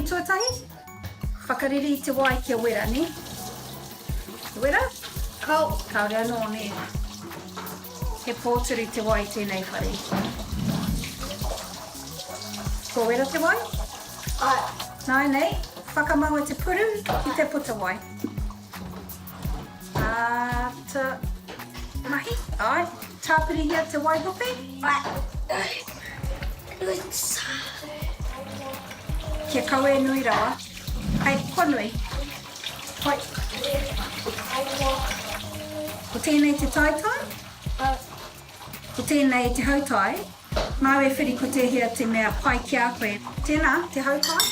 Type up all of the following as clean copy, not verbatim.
tuatahi? Whakareri i te wai kia wera, nē? Wera? Kao. Kāore anō, nē? He pōturi te wai tēnei whare. Kua wera te wai? Āe. Nāianei, whakamaua te puru ki te puta wai. Āta mahi. Āe. Tāpirihia te wai hope. Āe. Kia kaua e nui rawa. Hei, kua nui. Hoi. Ko tēnei te taitai. Ko tēnei te hautai. Māu e whiri ko tēhea te mea pai ki a koe. Tēnā, te hautai.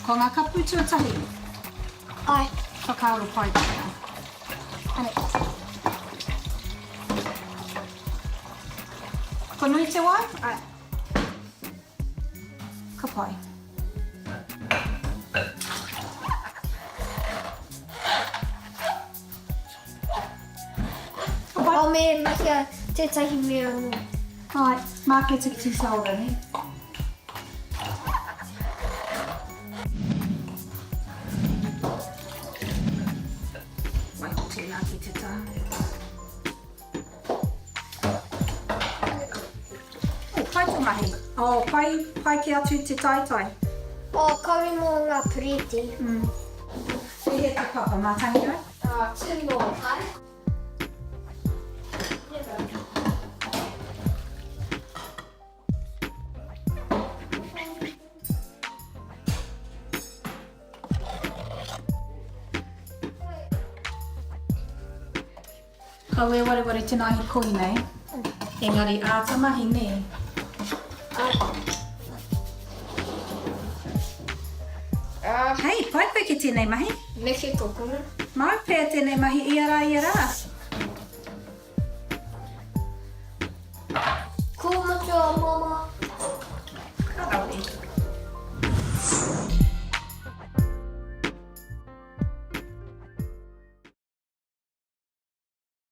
Ko ngā kapu tuatahi. Ai. Whakaaro pai tērā. Anei. Kua nui te wai? Ai. Ka pai. Oh, me mahia tētahi mea anō. Āe, māku e tuku tū saora, nē? Waiho tēnā ki te taha. Oh, pai tō mahi. Oh, pai, pai kē atu te taitai. Oh, kawe mō ngā pereti. Mm. Pēhea te papa, mā Tangirau? Uh, tino pai. Kau e wareware te mahi koi nei, engari āta mahi nē. Hei, pai koe ki tēnei mahi? Neke tokona. Māu pea tēnei mahi ia rā, ia rā.